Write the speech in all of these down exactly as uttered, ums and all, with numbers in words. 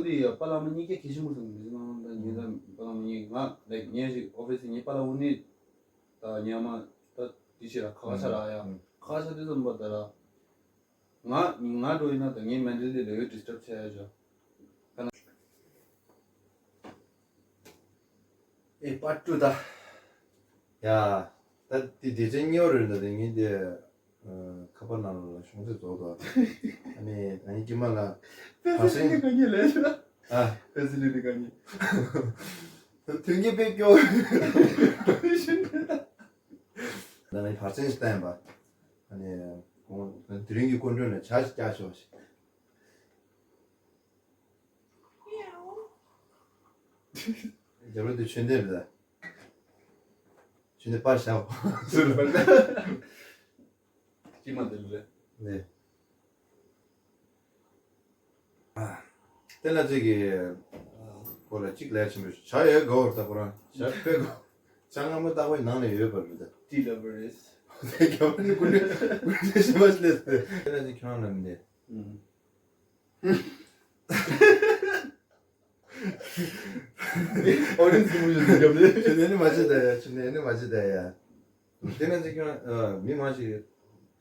ཡ་པ་ལགས་མ་གཉིས་ཀ་གལ་ཆེན་པོ་སོང་མི་སྣང་ད་ཉིན་ད་པ་ལགས་མ་གཉིས་ང་ལའིག་ཉན་ཞིག་ཨོ་ཕི་སི་ཉིན་པ་ལགས་འུ་ནི་ད་ཉ་མ་ད་དེ་ཞིག་ལ་ཁ་ཁ་ཆ་ར་ཡ་ཁ་ཁ་ཆ་དུས་ཙམ་པ་ད་ར་ང་ང་འགྲོ་ཡིན་ན་ད་ངའི་མེན་ཊལ་ལི་ལ་ཡོད་ཌི་སི་ཊརབ་བྱས་ཡ་ཅོ་ད་ན་ཨེ་པར་ཊུ་ད་ཡ་ད་དེ་དེ་ཚན་གཉིས་པ་རེད་ད་དེ་ངས་དེ། ཁ་པར་ནང་ལ་ཤོང་ཚད་རྫོགས་འདུག་ཨ་ནི་ང་ཡི་དཀྱིལ་མ་ལ་ཕ་སེང་ག་ཉེ་ལས་ཤོད་ཨ་ཕ་སེང་ག་ཉེ་ཐོན་སྐྱེད་དཔེ་སྐྱོ་ད་ནི་ཕ་སེང་ཞིག་བསྟན་པ་ཨ་ནི་དེ་རིང་གི་སྐུ་མགྲོན་ལ་ཇ་ཞིག་བཀྱག་ཤོག་ཞིག་རྒྱབ་ལ་དུ་ཆོས་འདེབས་ལ་ཆོས་འདེབས་པར་བཞག་ཟུར་པར་ཅི་མ་དེ་རེད། ནས། དེ་ལ་ཅིག་གི་ཁོ་ལ་ཅིག་ལས་ཆེན་པོ་ཞིག་བྱ་ཡོད་དགའ་བར་ད་ཁོ་རང་ཞབས་པད་དགའ་བྱ་སྔ་མོ་ལྟ་བུའི་ནང་ནས་ཡོད་པ་རེད་ད། ཏི་ལ་བ་རེས། དེ་རྒྱ་བ་ནི་ཀུན་ཀུན་ཞེས་པ་ཞིག་ལས་ཟེར། དེ་ལ་ཅིག་ཁྱོད་རང་ལ་མི་འདེད། ཨོ་རེན་སི་མུ་ཡོད་ཟེར་རྒྱབ་ལེ། ཁྱོད་ནི་མ་བྱེད་ད་ཡ། ཁྱོད་ནི་མ་བྱེད་ད་ཡ། དེ་ནས་ཅིག་ཁྱོད་མི་མང་ཞིག་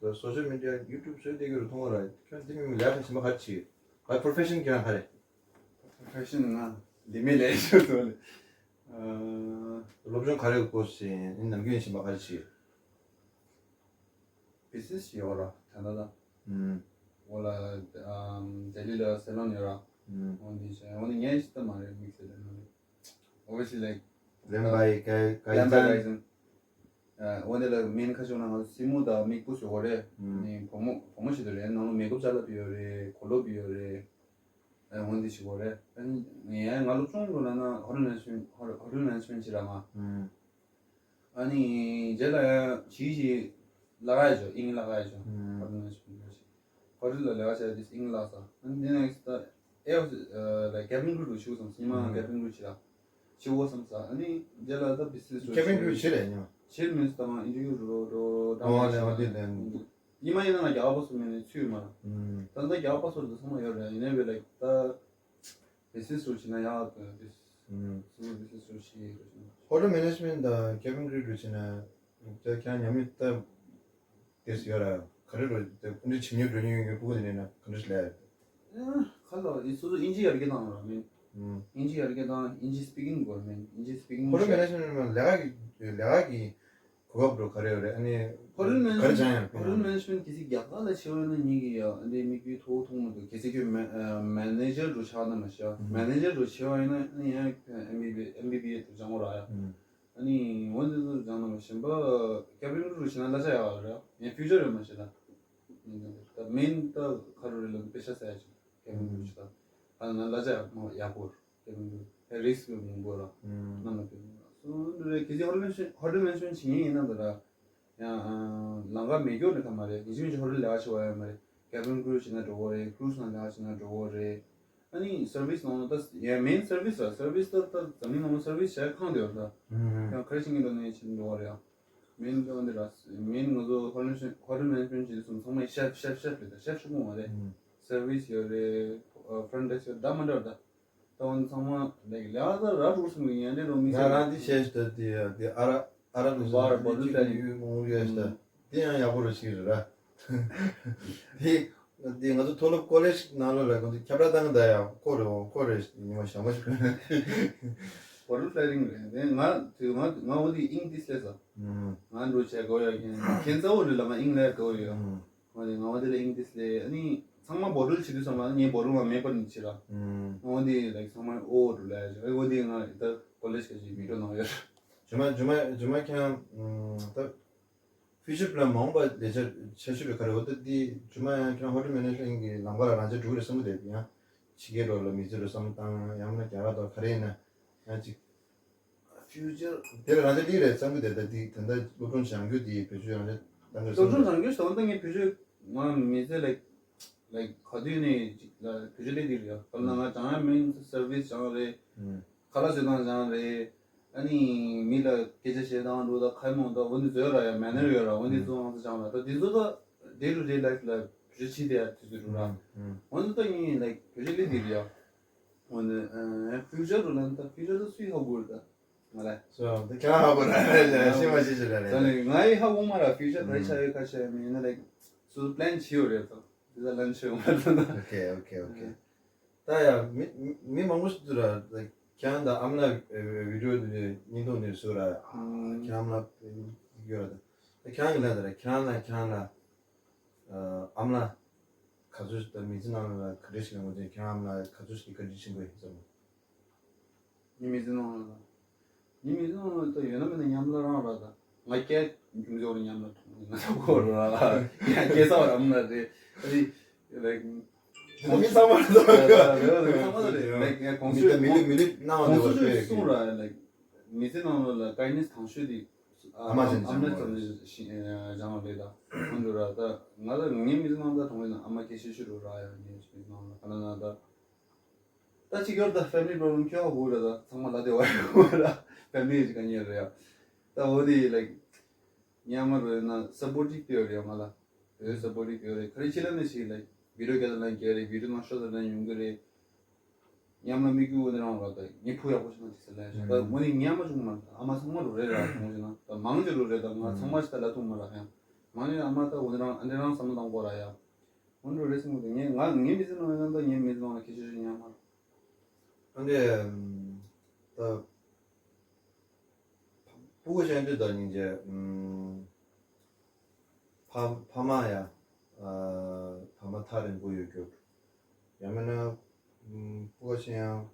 སོ་ཤལ་མི་ཌི་ཡ་ཡུ་ཊུབ་བཟོས་བསྡད་ཀྱི་རུ་མཐོང་བ་ར། ཁྱོད་དེ་མི་མི་ལས་ཀ་གཞན་པ་ག་རེ་བྱེད། ག་པྲོ་ཕེ་ཤན་ཁྱོད་ག་རེ། པྲོ་ཕེ་ཤན་ང་ལི་མེ་ལས་ཤོར་ཐོག་ལས། སློབ་སྦྱོང་ག་རེ་དགོས་ཟིན་ནམ་རྒྱུན་བཞིན་པ་ག་རེ་བྱེད། བི་ཛི་ནེ་སི་ཡོད་ར་ད་ལྟ་ད། ཨུམ། འོ་ལ་ཨམ་ལྡི་ལི་ལ་སེ་ལོན་ཡོད་ར། ཨུམ། འོ་འདི་བྱས་འོ་འདི་ངས་ཤི་ད་མ་རེད་མིག་སེ་ལོན་ཡོད་རེད། Obviously like ལེན་པའི་ག་ག་ལེན་པའི་ཡིན་ག་ཡིན། འོ་འདི་ལ་མིན་ཁ་ཆུང་ན་ང་ཚོ་སེན་མོ་དང་མིག་སྤུ་ཞོག་གོ་རེད། ཨུམ། ནི་བུ་མོ་བུ་མོ་ཞིག་ཏུ་རེད་ནང་ལོ་མེ་ཀབ་ཅ་ལག་པི་ཡོད་རེད་གོ་ལོ་པི་ཡོད་རེད། འོ་འདི་ཞིག་གོ་རེད། ངས་ང་ལོ་ཆུང་ལོ་ན་ན་ཧོ་ཊེལ་མེ་ནེ་ཇི་མེན་ཊི་ཧོ་ཊེལ་མེ་ནེ་ཇི་མེན་ཊི་ཞིག་ར་ང་། ཨུམ། ཨ་ནི་རྗེས་ལ་ཡང་ཇི་ཞིག་ལ་ག་ཡ་ཅོ་ཨིང་ལ་ག་ཡ་ཅོ་ཧོ་ཊེལ་མེ་ནེ་ཇི་མེན་ཊི་ཞིག་ཧོ་ཊེལ་ལ་ལས་ཀ་བྱས་དུས་ཨིང་ལ་ས་ཨ་ནི་དེ་ནས་ད་ཨེ་ལ་ཀེ་བིན་ཀྲུ་ཞུ་བསམ་སི་ཉི་མ་ཀེ་བིན་ཀྲུ་ཅི་ལ་ཞུ་བསམ་ས་ཨ་ནི་རྗེས་ལ་ད་བི་ཛི་ནེ་སི་ཀེ་བིན་ཀྲུ་ཅི་རེད་ཉོ་ཕྱིར་མི་སི་ད་ང་ཨིན་ཊར་བིའུ་རོ་རོ་ད་ང་ལས་ང་དེ་ལས་ཉི་མ་ཡིན་ན་ང་རྒྱ་གར་པ་སུ་མེད་ནས་ཚུད་མ་ར་ད་ད་རྒྱ་གར་པ་སུ་ད་ཚང་མ་ཡོད་རེད་ཡིན་ནའི་བས་ལ་ད། བི་ཛི་ནེ་སི་རུ་ཕྱིན་ན་ཡག་དང་བི་ཟུར་བི་ཛི་ནེ་སི་རུ་ཕྱིན་ཡོད་ཅིང་། ཧོ་ཊེལ་མེ་ནེ་ཇི་མེན་ཊི་དང་ཀེ་བིན་ཀྲུ་རུ་ཕྱིན་ན་ད་ཁྱེད་ཉམས་མྱོང་ད་དེ་སུ་ཡོད་ར་ག་རེ་རུ་ད་ཀུན་འདྲི་བྱེད་མྱོང་འགྲོ་མྱོང་ཡོད་ཕུ་གུ་དེ་ནས་ན་ག་འདྲ་ཞིག་ལས་ཡོད། ཁ་ལོ་ཡིན་སོ་སོ་དབྱིན་ཇི་ཡར་རྒྱས་བཏང་ར་མེད། དབྱིན་ཇི་ཡར་རྒྱས་བཏང་དབྱིན་ཇི་སི་པི་ཀིང་དགོས་མེད་དབྱིན་ཇི་སི་པི་ཀིང་ཧོ་ཊེལ་མེ་ནེ་ཇི་མེན་ཊི་ལས་ཀ་གི་ལས་ཀ་གི་གོ་སྐབས་འགྲོ་ག་རེ་ཡོད་རེད་ཨ་ནི་ཧོ་ཊེལ་མེ་ནེ་ཇི་མེན་ཊི་ཧོ་ཊེལ་མེ་ནེ་ཇི་མེན་ཊི་གལ་སྲིད་རྒྱ་གར་ལ་ཕྱིན་ཡོད་ན་ཉིད་ཀྱི་ཡ་འདི་མིག་དཔེ་མཐོ་བོ་མཐོང་མི་འདུག་གལ་སྲིད་ཁྱོད་མེ་མེ་ནེ་ཇར་འགྲོ་ཆགས་ན་མ་ཤེས་ཨ་མེ་ནེ་ཇར་འགྲོ་ཆེ་བ་ཡིན་ན་ཨ་ནི་ཡང་ཨེམ་བི་བི་ཨེམ་བི་བི་ཨེ་དུ་སྦྱང་དགོས་ར་ཡ་ཨ་ནི་འོན་ཏེ་དུ་སྦྱང་ན་མ་ཤེས་པ་ཀེ་བིན་ཀྲུ་རུ་ཕྱིན་ན་གླ་ཆ་ཡག་རེད་ཡང་ཕིའུ་ཅར་ཡོད་མ་ཤེས་ད་ད་མེན་ད་ཁ་རུ་རེ་ལ་པེ་ཤ་ཟ་ཡ་ཅིག་ཀེ་བིན་ཀྲུ་ཅི་ད་ད་ན་གླ་ཆ་ཡག་མ་ཡག་པོ་རེད། ད་རིས་ཀི་མང་པོ་ར། ནམ་ལ་དེ་སོ་འདི་རེད་གལ་སྲིད་ཧོ་ཊེལ་མེ་ནེ་ཇི་མེན་ཊི་ཧོ་ཊེལ་མེ་ནེ་ཇི་མེན་ཊི་བྱེད་མཁན་ཡིན་ན་ད་ར། ཡང་ལམ་ཁ་མེད་རྒྱུ་ནི་ཁ་མ་རེད་ཡིན་གཅིག་མིན་གཅིག་ཧོ་ཊེལ་ལས་ཀ་བྱེད་པ་ཡོད་མ་རེད་ཀེ་བིན་ཀྲུ་བྱེད་ན་འགྲོ་གི་རེད་ཀུ་རུ་སི་ནང་ལས་ཀ་བྱེད་ན་འགྲོ་གི་རེད། ཨ་ནི་སར་བིས་ནང་ལ་ད་ཡང་མེན་སར་བིས་ར་སར་བིས་ད་ད་འཛམ་གླིང་ནང་ལ་སར་བིས་བྱ་ཁང་དེ་ཡོད་ད། ཡང་ག་རེ་བྱེད་མཁན་འགྲོ་ནས་བྱེད་འགྲོ་གི་རེད་ཡང་། མེན་ད་འདི་ར་མེན་ང་ཚོ་ཧོ་ཊེལ་ཧོ་ཊེལ་མེ་ནེ་ཇི་མེན་ཊི་བྱེད་དུས་སོང་ཚང་མ་ཤེཕ་ཤེཕ་ཤེཕ་རེད་ད་ཤེཕ་ཤོག་མོ་མ་རེད། སར་བིས་ཡོད་རེད། ཕྲོན་ཌེ་སི་ཡོད་ད་མ་འདྲ་བ་ད། ད་འོན་ཚང་མ་ལེགས་ལེགས་ཨ་ད་ར་འགྲོ་སོང་གི་ཡན་ཏེ་རོ་མི་ང་རང་འདི་བྱས་ཤི་ད་དེ་དེ་ཨ་ར་ཨ་ར་ནི་བར་བར་དུ་ཡུ་མོ་ཡུ་ཨེ་སི་ད་དེ་ཡང་ཡག་པོ་རུ་ཞིག་རེད་ར། དེ་དེ་ང་ཚོ་མཐོ་སློབ་ཀོ་ལེཇ་ནང་ལོགས་ལ་ང་ཚོ་ཁྱབ་ར་བཏང་གི་ད་ཡ་ཁོ་རེ་འོ་ཁོ་རེ་ཉི་མ་ཞག་མ་ཞིག་བར་དུ་ཕ་ལི་རིང་རེད་དེ་ང་དེ་ང་ང་འོ་དེ་ཨིང་དེ་སླེབས་ས་ང་འགྲོ་བྱས་གོ་ཡ་ཁྱེད་ཁྱེད་ཚ་བོ་རེད་ལ་ང་ཨིང་ལས་གོ་ཡ། ང་དེ་ང་བ་དེ་ལ་ཨིང་དེ་སླེ་ཨ་ནི་ཚང་མ་བོ་ཊལ་བྱེད་དུས་ཙམ་པ་ངས་བོ་ཊལ་མ་མེད་པར་ནི་བྱེད་ར། ང་བ་དེ་ལའིག་ཚང་མ་ཨོ་འགྲོ་ལ་ཡ་ཨེ་བ་དེ་ང་ད་ཀོ་ལེཇ་ག་ཅིག་མི་འགྲོ་ནང་ཡོད། ཇུ་མ་ཇུ་མ་ཇུ་མ་ཁྱང་ད་ཕི་ཅར་པི་ལན་མང་པ་ལས་ཆ་ཆ་ཤུ་རེ་ག་རེ་འོ་ད་དེ་ཇུ་མ་ཡང་ཁྱང་ཧོ་ཊེལ་མེ་ནེ་ཇི་མེན་ཊི་གི་ལམ་ཁ་ལ་རང་ཆ་འགྲོ་རེ་བསམ་གི་དེ་ཡང་ཕྱི་རྒྱལ་རོགས་ལ་མི་ཚེ་རུ་བསམ་བཏང་ཡང་ན་རྒྱ་གར་དང་ག་རེ་ཡིན་ན་ཡང་ཅིག་ཕིའུ་ཅར། དེ་ལ་རང་ཅག་འདི་རེད་བསམ་གི་དེ་ལྟ་འདི་དེ་འདྲ་སློབ་སྦྱོང་སྦྱང་རྒྱུ་དེ་བེད་སྤྱོད་རང་ཅག་གཏང་གི་སློབ་སྦྱོང་སྦྱང་རྒྱུ་ཞེས་པ་འདི་ངས་བེད་སྤྱོད་ང་མི་ཚེ་ལ་ལ་ག་དུས་ནས་ཅིག་ལ་བེད་སྤྱོད་ལས་འདི་རེད་ཡ། བར་ན་ང་སྦྱང་ཡ་མིན་སར་བིས་སྦྱང་རེད། ཁ་ལག་བཟོ་སྟངས་སྦྱང་རེད། ཨ་ནི་མི་ལ་སྐད་ཆ་བཤད་སྟངས་འགྲོ་ད་ཁ་མོ་ད་འོ་འདི་བཟོས་ར་ཡ་མེ་ནར་ཡོད་ར་འོ་འདི་བཟོ་ང་ཚོ་སྦྱང་ར་ད་འདི་ཚོ་ད་day to day life ལ་བེད་སྤྱོད་བྱེད་དེ་ཡ་དུས་ཚོད་འགྲོ་ར། འོ་འདི་ད་ངས་ལ་བེད་སྤྱོད་ལས་འདི་རེད་ཡ། འོ་ནི་ཨ་ཕིའུ་ཅར་རུ་ལན་ད་ཕིའུ་ཅར་ད་སུའི་ཧ་གོ་རེད་ད། ང་ལ། སོ་ད་ཁྱེད་རང་ཧ་གོ་ར་ལ་ཤེས་མ་ཤེས་ཤེས་ར་ད་ལ། ནི་ང་ཡི་ཧ་གོ་མ་ར་ཕིའུ་ཅར་ག་རེ་ཆགས་ཡོད་ཁ་ཤས་མིན་ན་ལའིག་སུ་པི་ལན་བྱེད་ཡོད་རེད་ད། དེ་ད་ལན་ཆོད་ཡོད་མ་རེད་ད། ཨོ་ཁེ་ཨོ་ཁེ་ཨོ་ཁེ། ད་ཡ་མི་མི་མང་པོ་ཞིག་འདུག་ར། ཁྱེད་རང་ད་ཨམ་ལ་བི་ཌིའོ་འདི་ནས་སྙིང་ཐོག་ནས་བཟོས་ར། ཁྱེད་རང་ཨམ་ལ་ཡོད་ར་ད། ད་ཁྱེད་རང་གི་ལན་ད་ར་ཁྱེད་རང་ལ་ཁྱེད་རང་ལ་ཨམ་ལ་ག་ཚོད་ད་མི་ཚེ་ནང་ལ་ག་འདྲ་ཞིག་ཡོང་གི་འདུག་ཁྱེད་རང་ཨམ་ལ་ག་ཚོད་ཞིག་བཀའ་དྲིན་ཆེན་པོ་ཡིན་བསམ། ཉི་མི་ཚེ་ནང་ལ། ཉི་མི་ཚེ་ནང་ལ་ད་ཡོད་ན་མེད་ན་ཉམས་ལ་རང་ར་ད། ང་སྐྱེ་རྒྱུ་མཚན་ཉམས་ལ་ཐོང་ང་ཚ་གོ་ར། ཡང་སྐྱེ་ས་བ་རམ་ལ་རེད། ཨ་ནི་ལའིག་མི་ཚང་མ་ལ་ད་ཚང་མ་ལ་རེད། ལའིག་ཡང་གོང་མི་ཚོས་ད་མི་ལུས་མི་ལུས་སྣང་བ་གོང་འདུག་བ་ཚོས་སྤེལ་གསུང་ར་ལའིག་མི་ཚེ་ནང་ལ་ཀའི་ནེ་སི་དང་ཤོས་དེ་ཨ་མ་ཅན་ཨ་མ་ཅན་ཙམ་ཞིག་སྦྱང་བ་རེད་ད། ཁོང་ཚོ་ར་ད་ང་ལ་ངའི་མི་ཚེ་ནང་ད་གྲོང་ཡིན་ན་ཨ་མ་སྐད་ཤེས་ཤོས་རུ་ར་ཡང་ངའི་མི་ཚེ་ནང་ལ་ག་ན་ན་ད། ད་གཅིག་ཡོད་ད་ཕེ་མི་ལི་པོ་རོབ་ལེམ་ཁྱོད་ཧ་གོ་རེད་ད། ཚང་མ་ལ་དེ་བ་ཡོད་ར། ཕེ་མི་ལི་ཅིག་ག་ཉེ་རེད་ཡ། ད་འོ་དེ་ལའིག་ཉ་མ་རེད་ན་སབ་པོར་ཊིབ་དེ་ཡོད་རེད་ཡ་ང་ལ། བོད་སབ་པོར་ཊིབ་ཡོད་རེད། ག་རེ་ཆེ་ལ་ནི་ཞིག་ལའིག་བི་ཌིའོ་རྒྱ་ད་ལན་རྒྱ་རེད། བི་ཌིའོ་ནང་ཤོ་ད་ལན་ཡོང་གི་རེད། ཉམས་ལ་མི་དགོས་འོ་དེ་རང་ར་ད་ངས་ཕུ་ཡག་པོ་ཞིག་ན་དེ་ས་ལན་ཞིག་ད་འོ་ནི་ཉ་མ་བྱུང་མ་རེད། ཨ་མ་ཚང་མ་རུ་རེད་ར་ཐོང་ཞིག་ན་ད་མང་ཆེ་རུ་རེད་ད་ང་ཚང་མ་ཞིག་ད་ལ་ཐུང་མ་ར་ཡ། མང་ཆེ་ཨ་མ་ད་འོ་དེ་རང་ཨ་འདྲེ་རང་བསམ་བློ་བཏང་དགོས་ར་ཡ། འོན་ཏེ་རེ་ཟུང་གི་ངས་ང་ངའི་མི་ཚེ་ནང་ཡོད་ན་ད་ངའི་མི་ཚེ་ནང་ལ་ཁྱད་ཆོས་ཤིག་ཉམས་མ། ཨ་འདྲེ། ད་སྤུ་གུ་ཅན་དུས་ད་སྙིང་རྗེ། ཕ་ཕ་མ་ཡ། ཕ་མ་ཐག་རིང་པོ་ཡོད་རྒྱུ། ཡང་མིན་ན་སྤུ་གུ་ཅན་ཡང་།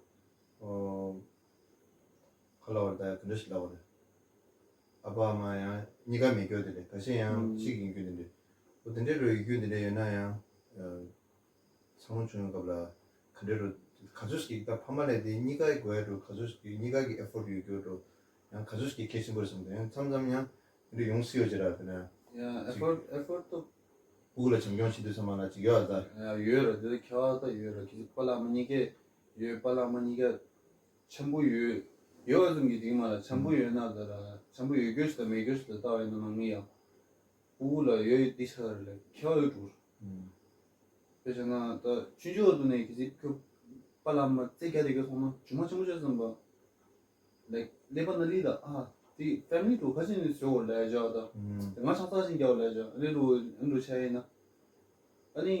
ཁ་ལ་བར་ད་ཡ་ག་འདྲ་ཞིག་ལ་བར། ཨ་ཕ་ཨ་མ་ཡང་གཉིས་ཀ་མེད་རྒྱུ་དེ་འདྲ། ཁ་ཤས་ཡང་གཅིག་ཡིན་རྒྱུ་དེ་འདྲ། འོ་དེ་འདྲའི་རོ་ཡིན་རྒྱུ་དེ་འདྲ་ཡོད་ན་ཡང་། ཚང་མ་བྱུང་ཡོང་སྐབས་ལ་ག་འདྲའི་རོ་ག་ཚོད་ཞིག་ད་ཕ་མ་ལས་དེ་གཉིས་ཀ་གི་དགོས་ཡ་འགྲོ། ག་ཚོད་ཞིག་གཉིས་ཀ་གི་ཨེ་ཕོར་ཡོད་རྒྱུ་འགྲོ། ཡང་ག་ཚོད་ཞིག་གལ་ཆེན་པོ་རེད་བསམ་གི་འདུག་ཡང་མཚམས་མཚམས་ཡང་དེ་འདྲ་ཡོང་སྲིད་ཡོད་ཅེ་ར། དེ་ན་ཡང་ཨེ་ཕོར་ཨེ་ཕོར་ཏོ། སྤུ་གུ་ལ་བྱམས་སྐྱོང་བྱེད་དུས་ཚང་མ་ལ་ཅིག་ཡོད་ཨ་ད། ཡོད་ར། དེ་ཁྱད་པར་ད་ཡོད་ར། ཁྱེད་ཚོ་པ་ལགས་མ་གཉིས་ཀས་ཡོད། པ་ལགས་མ་གཉིས་ཀ་འཆམ་པོ་ཡོད། ཡོད་པ་ཙམ་གྱིས་འགྲིག་མ་ར། འཆམ་པོ་ཡོད་ན་ད་ར་འཆམ་པོ་ཡོད་རྒྱུ་ཞིག་དང་མེད་རྒྱུ་ཞིག་ད་ལྟ་བ་ཡིན་ན་མ་ངེས་ཡ། སྤུ་གུ་ལ་ཡོད་ཡོད་འདི་ཆགས་རེད་ལ་ཁྱད་པར་ཡོད་འགྲོ། དཔེ་བྱས་ན་ད་ཆུང་ཆུང་འདུག་ནས་གི་ཚིག་ཁྱོད་པ་ལགས་མ་རྩེ་རྒྱག་དེ་གི་སོང་ན་ཇུ་མ་ཆེན་པོ་ཆགས་སོང་བ། ལའིག་ཀླད་པ་ན་ལི་ད་ཨ་དེ་ཕེ་མི་ལི་དུ་ཁ་ཆེ་ནས་བཟོ་བར་ལས་བྱ་ད། ང་ཆང་ས་ཞིག་རྒྱག་བར་ལས་བྱ་ཨ་ནི་རུ་ཨ་ནི་རུ་ཆ་ཡིན་ན། ཨ་ནི་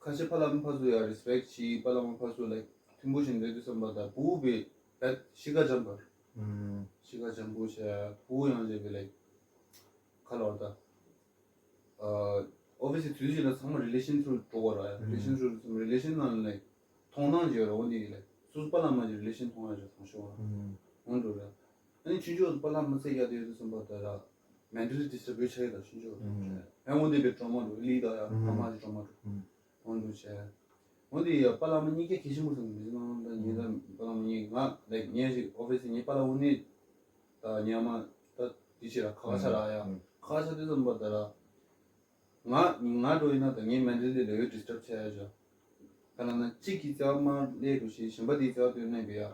ཁ་ཆེ་པ་ལགས་མ་ཕར་ཚུར་ཡ་རེ་སི་པེག་བྱེད། པ་ལགས་མ་ཕར་ཚུར་ལའིག་མཐུན་པོ་ཞིག་འདོད་དུས་བསམ་པ་ད་སྤུ་གུ་བས་བས་གཤིས་ཀ་འཇམ་པར། གཤིས་ཀ་འཇམ་པོ་བྱས། སྤུ་གུ་ཡང་བྱས་པའི་ལའིག་ཁ་ལོར་ད། ཨོ་བི་སི་དུས་ཚོད་ལ་ཚང་མ་རི་ལེ་ཤན་ཐུར་འགྲོ་བ་ར། རི་ལེ་ཤན་ཐུར་རི་ལེ་ཤན་ནང་ལ་མཐོང་སྣང་བྱེད་ར། འོ་འདི་ལ་སོ་སོ་པ་ལགས་མ་གི་རི་ལེ་ཤན་མཐོང་ཡ་ཅིག་མཐོང་ཤོག་ར། འོ་འགྲོ་ར། ཨ་ནི་ཆུང་ཆུང་པ་ལགས་མ་རྩེ་རྒྱག་དེ་ཡོད་དུས་བསམ་པ་ད་ར་མེན་ཊལ་ལི་ཌི་སི་ཊརབ་ཆགས་ཡོད་ད་ཆུང་ཆུང་། ཨ་འོ་འདི་བའི་ཊོ་མ་འགྲོ་ལི་ད་ཡ་ཨ་མ་གི་ཊོ་མ་འགྲོ། འོ་འདུག་བྱས། འོ་འདི་ཡ་པ་ལགས་མ་གཉིས་ཀ་གལ་ཆེན་པོ་སོང་མི་ཚེ་ནང་ད་ངས་ད་པ་ལགས་མ་གཉིས་ང་ལའིག་ངས་ཞིག་ཨོ་ཕི་སི་ངས་པ་ལགས་འོ་ནི་ད་ཉ་མ་ད་དེ་ཕྱིར་ར་ཁ་ཁ་ཆ་ར་ཡ། ཁ་ཁ་ཆ་དུས་ཙམ་པ་ད་ར་ང་ང་འགྲོ་ཡིན་ན་ད་ངའི་མེན་ཊལ་ལི་ལ་ཡོད་ཌི་སི་ཊརབ་བྱས་ཡ་ཅོ། ག་ལ་ན་གཅིག་གིས་བརྩེ་བ་མ་ལས་འགྲོ་ཞིག་གཞན་པ་དེས་བརྩེ་བ་སྟོན་ནས་བས་ཡ།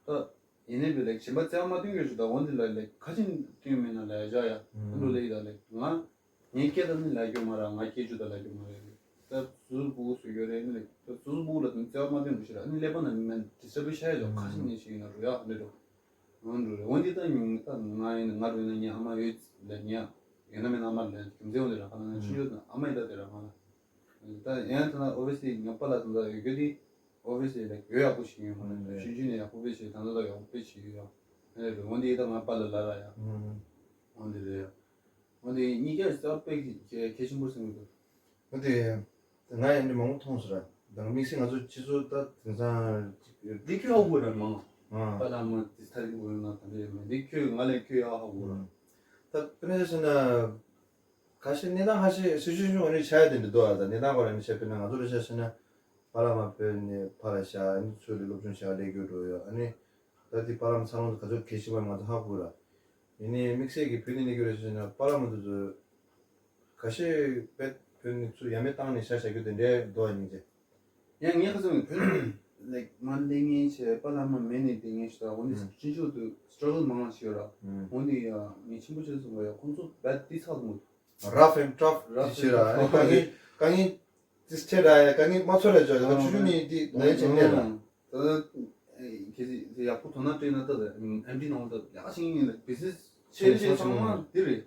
ད་ཡིན་ནའི་བས་ལའིག་གཞན་པ་བརྩེ་བ་མ་སྟོན་གྱི་ཞུ་ད་འོ་འདི་ལ་ལའིག་ཁ་ཆེན་སྟོན་མེད་ན་ལ་ཡ་ཅོ་ཡ། ཨ་འགྲོ་ལ་ཡི་ད་ལའིག་ང་ངའི་སྐད་དང་ནི་ལ་རྒྱུ་མ་ར་ང་སྐད་ཅུ་ད་ལ་རྒྱུ་མ་ར་ཡིན། ད་ཟུར་བུ་སུ་ཡོད་རེད་ནི་ལ་ད་ཟུར་བུ་ལ་ད་བརྩེ་བ་མ་སྟོན་རུ་ཞིག་ར་ཨ་ནི་ཀླད་པ་ན་མེན་ཌི་སི་ཊརབ་ཤ་ཡ་ཇོ་ཁ་ཤིག་ནས་ཞིག་ཡིན་ན་རུ་ཡ་ཨ་ནི་རུ་འོན་ཏེ་ད་ཉུང་ད་ང་ཡིན་ང་རུ་ཡིན་ན་ངའི་ཨ་མ་ཡོད་ལ་ཉ་ཡོད་ན་མེད་ན་ཨ་མ་ལ་རྒྱུ་མཚན་འོན་ཏེ་ར་ཁ་ན་ཆུང་ཆུང་ད་ཨ་མ་ཡི་ད་དེ་ར་ང་ལ་ད་ཡང་ད་ན་ཨོ་བི་སི་ལི་ངའི་པ་ལ་ད་ད་ཡོད་རྒྱུ་དེ་ཨོ་བི་སི་ལི་ཡོད་ཡག་པོ་ཞིག་ཡོད་ཁོ་ན་ཆུང་ཆུང་ནས་ཡག་པོ་དཔེ་ཞིག་ད་ད་ད་ཡག་པོ་དཔེ་ཞིག་ཡོད་ཡ་ཨ་ནི་རུ་འོན་ཏེ་ད་ང་པ་ལ་ལ་ར་ཡ་འོན་ཏེ་རེད་ཡ། འོན་ཏེ་གཉིས་ཀའི་རྩ་བའི་གལ་ཆེན་པོ་ཟེར་གྱི་འདུག་འོན་ཏེ་ང་ཡང་འདི་མང་པོ་མཐོང་སོང་ར། ད་དམིགས་བསལ་ང་ཚོ་སྤྱི་ཚོགས་ད་དེང་སང་འདི་ཁྱོད་ཨོ་གོ་ར་མང་ཨ་པ་ལ་མ་དེ་ཐ་རིག་འོས་ན་ད་འདི་མ་འདི་ཁྱོད་ང་ལས་ཁྱོད་ཡག་ཧ་གོ་ར། ད་དཔེར་ན་ཆ་བཞག་ན་ཁ་ཤས་གནས་སྟངས་ཁ་ཤས་སི་ཅུ་ཨེ་ཤན་ཨ་ནི་ཆ་ཡ་དེ་འདྲ་འདུག་ཨ། ད་གནས་སྟངས་སྐོར་ཨ་ནི་བཤད་དཔེར་ན་ང་ཚོ་ར་ཆ་བཞག་ན་པ་ལ་མ་བོད་ནས་ཕར་ལ་བཞག་ཨ་ནི་ཚུར་ལ་སློབ་སྦྱོང་བྱ་ལས་རྒྱུ་འགྲོ་ཡོད་ཨ་ནི། ད་དེ་པ་ལགས་མ་འཚར་ལོངས་དེ་ག་ཚོད་གལ་ཆེན་པོ་ང་ཚོ་ཧ་གོ་ར། ཡིན་ནའི་དམིགས་བསལ་གྱི་བོད་ནས་གནས་སྐྱོད་རེ་བྱས་ན་པ་ལགས་མ་དེ་ཚོ་ཁ་ཤས་བོད་བོད་ནས་ཚུར་ཡ་མེད་བཏང་ནས་བཞག་བཞག་རྒྱུ་དེ་འདྲའི་འདུག་ཨ་ཉིན་བྱས། ཡང་ངས་ཁ་སང་བོད་ནས་ལའིག་མ་བསྡད་མཁན་བྱས་པ་ལགས་མ་མེད་ནས་བསྡད་མཁན་ཞིག་དང་འོ་ནི་ཨུམ་སྤྱི་ཚོགས་དུ་སི་ཊྲག་གལ་མང་བ་ཞིག་ཡོད་ར། ཨུམ་འོ་ནི་ཡ་ངས་ཆེན་པོ་བྱས་སོང་བ་ཡ་ཁོང་ཚོ་བད་དེ་ཚགས་མོད། Rough and tough rough དེ་ཞིག་ར། ཨ་ནི་དཀའ་ངལ་དཀའ་ངལ་དེ་སྤྱད་ར་ཡ་དཀའ་ངལ་མ་ཚོར་ར་ཅོ་ཡ་ཆུ་ཆུ་ནི་དེ་ནའི་བྱས་ནས་ར། ད་ཨེ་གལ་སྲིད་ཡག་པོ་དོ་སྣང་སྤྲད་ན་ད་ཨེམ་ཌི་ནང་ལ་ད་ཡག་ཤིང་ཡིན་ལ་བི་ཟི་ནེ་སི་ཆེན་ཆེན་ཚང་མ་འདི་རེད།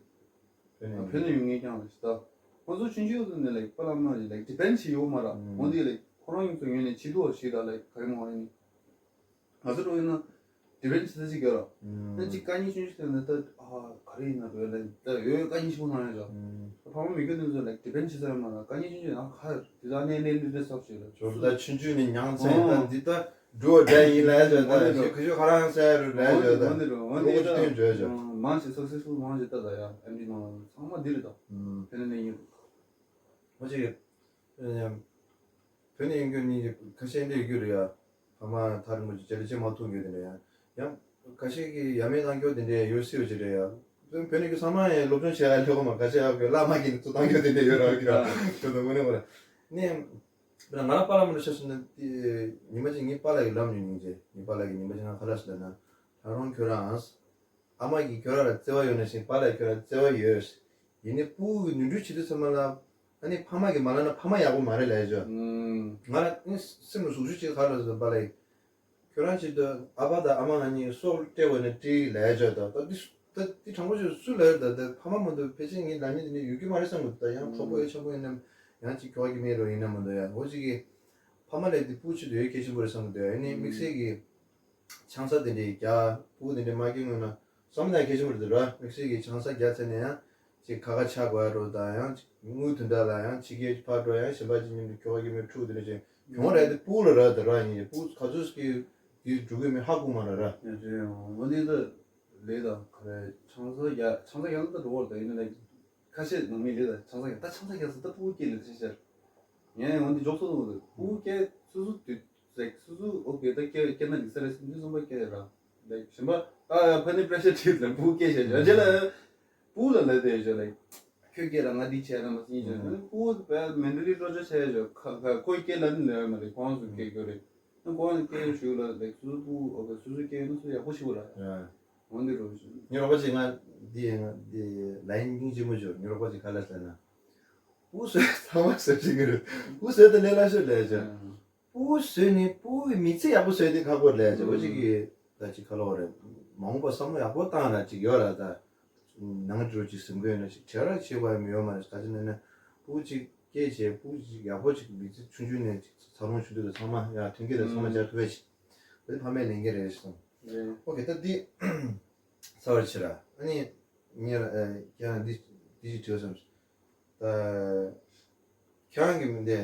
བོད་ནས་ཡོང་མཁན་རྐྱང་རེད་ད། ཁོ་ཚོ་ཆུང་ཆུང་ཡོད་དུས་ནས་ལའིག་པཱ་ལགས་མ་ལའིག་ཌི་པེན་ཌི་བྱེད་ཡོད་མ་རེད། འོན་ཏེ་ལའིག་ཁོ་རང་ཡིན་ཚོ་ངོས་ནས་བྱེད་ཐུབ་པ་ཞིག་རེད་ལའིག་ག་རེ་མ་རེད་ནི། ང་ཚོ་འགྲོ་ཡིན་ན་ཌི་པེན་ཌི་བྱེད་ས་ཅིག་ཡོད་ར། ཨ་ཅིག་དཀའ་ངལ་ཆུང་ཆུང་དེ་ནས་ད་ཨ་ག་རེ་ཡིན་ན་འགྲོ་ཡ་ལ་ད་ཡོད་དཀའ་ངལ་ཆེན་པོ་གནང་ཡ་ཅག་ཕ་མ་མི་རྒན་དེ་ཚོ་ལའིག་ཌི་པེན་ཌི་བྱེད་ས་ཡོད་མ་རེད། དཀའ་ངལ་ཆུང་ཆུང་ཡང་ཁ་དེ་ད་གནས་གནས་ལུས་རེད་སོགས་ཞིག་རེད། ཇོ་ད་ཆུང་ཆུང་ནས་མྱངས་ཚེ་ད་འདི་ད་འགྲོ་འདྲ་ཡིན་ལ་ཡ་ཅག་ད་ཞེ་ཁ་ཤོ་ཁ་རང་ཟེར་རུ་ལ་ཡ་ཅག་ད་འོན་ཏེ་རོ་འོན་ཏེ་ལོ་ཅི་ད་སྟོན་བརྗོད་ཅག་མང་ཆེ་སག་སེ་སི་ཕུལ་མང་ཆེ་ད་ད་ཡ་ཨེམ་ཌི་ནང་ཚང་མ་འདི་རེད་ད། ཕན་ནས་ཡིན། ཨོ་ཅེ། བོད་ནས་ཡོང་རྒྱུ་ནི་ཁ་ཤས་འདྲ་ཡོད་རྒྱུ་རེད་ཡ། ཕ་མ་ཐག་རིང་པོ་ཅིག་ཅ་ལི་ཅི་མ་ཐུག་རྒྱུ་དེ་འདྲ་ཡ། ཡང་ཁ་ཤས་ཀྱིས་ཡ་མེད་བཏང་རྒྱུ་དེ་འདྲ་ཡོད་སྲིད་པ་ཅིག་རེད་ཡ། བོད་ནས་ཀྱི་ཚང་མ་ཡང་སློབ་སྦྱོང་བྱེད་ཡ་ལྷོད་གོ་མ་ཁ་ཤས་ཡ་གི་བླ་མ་གིས་ཚུར་བཏང་རྒྱུ་དེ་འདྲ་ཡོད་ར་གི་ར། ཁྱོད་ཚོ་དངོས་གནས་ཁོ་ར། ནས། དཔེར་ན་ང་རང་པཱ་ལགས་མོ་ལ་ཆ་བཞག་ན་དེ་ཉི་མ་གཅིག་ངའི་པཱ་ལགས་ཀྱི་ལམ་ཉུང་ཉུང་བྱས་ངའི་པཱ་ལགས་ཀྱིས་ཉི་མ་གཅིག་ང་ཁ་ལག་ཞིག་ལབ་ན། ད་རུང་ཁྱོད་རང་། ཨ་མ་གིས་ཁྱོད་རང་ལ་བརྩེ་བ་ཡོད་ནང་བཞིན་པཱ་ལགས་ཁྱོད་རང་བརྩེ་བ་ཡོད། ཡིན་ནའི་སྤུ་གུ་གི་ནོར་འཁྲུལ་བྱེད་དུས་ཚང་མ་ལ། ཨ་ནི་ཕ་མ་གིས་མ་ལབ་ན་ཕ་མ་ཡག་པོ་མ་རེད་ལབ་ཡ་ཅོ། ང་ལ་ནི་སེམས་ལ་ཟུག་ཆུ་ཅིག་ག་ལ་ཟེར་པཱ་ལགས། ཁྱོད་རང་ཆེད་དུ་ཨ་ཕ་དང་ཨ་མ་ང་གཉིས་སྲོག་སྤྲད་དགོས་ན་སྤྲད་ལབ་ཡ་ཅོ་ད་ད་འདི་ད་འདི་དྲང་པོ་ཞིག་སུ་ལབ་ཡོད་ད་ད་ཕ་མ་མ་གཏོགས་ཕལ་ཆེར་ངའི་ལབ་མཁན་དེ་འདྲ་ཡོད་ཀྱི་མ་རེད་བསམ་གི་འདུག་ད་ཡང་གྲོགས་པོ་ཡོད་ཆགས་པོ་ཡིན་ནམ་ཡང་ཅིག་ཁྱོ་ག་གི་མེད་རོ་ཡིན་ནམ་མ་གཏོགས་ཡ་འོ་ཅིག་གི་ཕ་མ་ལབ་དེ་སྤུ་གུ་ཆེད་དུ་ཡོད་གལ་ཆེན་པོ་རེད་བསམ་གི་འདུག་ཡ་ཨ་ནི་དམིགས་བསལ་གྱི། ཆང་ས་དེ་འདྲའི་རྒྱག་སྤུ་གུ་དེ་འདྲའི་མ་སྐྱེས་སྔོན་ན་བསམ་ན་གལ་ཆེན་པོ་རེད་འདུག་ར། དམིགས་བསལ་གྱི་ཆང་ས་རྒྱག་ཚར་ནས་ཡང་ཅིག་ཁ་ཁ་ཆག་དགོས་ཡ་རོ་དང་ཡང་ཅིག་དངུལ་དོན་དག་ལ་ཡང་ཕྱི་རྒྱལ་ཕར་འགྲོ་ཡང་གཞན་པ་ཅིག་མཉམ་དུ་ཁྱོ་ག་གི་མི་ཕྲུ་གུ་དེ་འདྲ་ཅིག་གྱོང་རེད་དེ་སྤུ་གུ་ལ་ར་དེ་ར་ཡིན་སྤུ་གུ་ག་ཚོད་ཀྱི་དེ་འགྲོ་གི་མི་ཧ་གོ་མ་ར་ར། ཡ་ཅེ་ཡང་འོ་འདི་ད་ལས་དང་ག་རེ་ཆང་ས་རྒྱག་ཆང་ས་རྒྱག་ན་ད་འགྲོ་བར་ད་ཡིན་ན་ལས་ཁ་ཤས་ནང་མི་ལས་དང་ཆང་ས་རྒྱག་ད་ཆང་ས་རྒྱག་ས་ད་སྤུ་གུ་སྐྱེས་ལས་ད་ཤེས་ཤར། ངས་འོ་འདི་འཇོག་ཚོད་འདུག་སྤུ་གུ་སྐྱེས་སུ་སུ་དུས་ལེགས་སུ་སུ་ཨོ་ཀེ་ད་སྐྱེ་སྐྱེ་ན་འགྲིག་ས་རེད་སུ་འདི་གསུམ་པ་སྐྱེ་ར། ལེགས་གཞན་པ་ཨ་ཕ་ནི་པྲེ་ཤར་ཁྲིད་ལ་སྤུ་གུ་སྐྱེ་བྱས་བྱས་རྗེས་ལ་སྤུ་གུ་ལ་ལབ་དེ་བྱས་ལེགས་ཁྱོད་སྐྱེ་ར་ང་འདི་བྱས་ར་མ་སྲིད་བྱས་ཨ་ནི་སྤུ་གུ་བས་མེན་ཊ་ལི་ཊོར་ཅར་བྱས་བྱས་ཁ་ཁ་ཁོས་སྐྱེ་ལ་ནི་ལབ་ཡ་མ་རེད་ཁོ་རང་ཚོ་སྐྱེ་རྒྱུ་རེད། ཨ་ཁོ་རང་སྐྱེ་ཞུགས་ལ་ལེགས་སུ་སུ་སྤུ་གུ་ཨོ་ཀེ་སུ་སུ་སྐྱེ་ཡོད་ན་སུ་ཡག་པོ་ཞིག་བ་ར། འོ་འདི་རུ་ཞུ། ཉོ་རོགས་པ་ཅིག་ང་འདི་ཡིན་ང་འདི་ལ་ཡིན་སྙིང་རྗེ་མོ་བྱོས་ཉོ་རོགས་པ་ཅིག་ག་ལ་ཟེར་ན། སྤུ་གུ་བཟོས་ཚང་མ་བཟོས་ཅིག་གི་རེད། སྤུ་གུ་བཟོས་ད་ལས་སླ་ཤོས་ལས་བྱོས། སྤུ་གུ་བཟོས་ནས་སྤུ་གུ་གི་མི་ཚེ་ཡག་པོ་བཟོས་དེ་ཁག་པོ་ལས་བྱོས་འོ་ཅིག་གི་ད་ཅིག་ག་ལ་བ་རེད། མ་འོངས་པ་བསམ་བློ་ཡག་པོ་བཏང་ན་ཅིག་ཡོད་ལ་ད། ནང་འགྲོ་ཅིག་ཟིན་དགོས་ན་ཅིག་བྲལ་ར་བྱེད་དགོས་ཡ་མི་ཡོད་མ་རེད་ག་ཅི་ན་ན། སྤུ་གུ་ཅིག་སྐྱེས་བྱས་སྤུ་གུ་ཅིག་ཡག་པོ་ཅིག་མི་ཚེ་ཆུང་ཆུང་ནས་ཅིག་འཚར་ལོངས་བྱུང་དུས་ལ་ཚང་མ་ཡ་མཐུན་རྐྱེན་དང་ཚང་མ་སྦྱར་ཐུབ་པས་ཅིག་འདི་ཕ་མའི་ལས་འགན་རེད་ཞེས་གསུངས། ཨོ་ཀེ་ད་འདི་ཚར་བར་བྱེད་ར་ཨ་ནི་ངས་ཁྱེད་རང་འདི་འདི་ཅིག་དྲིས་བསམ། ད་ཁྱེད་རང་གི་མི་འདི་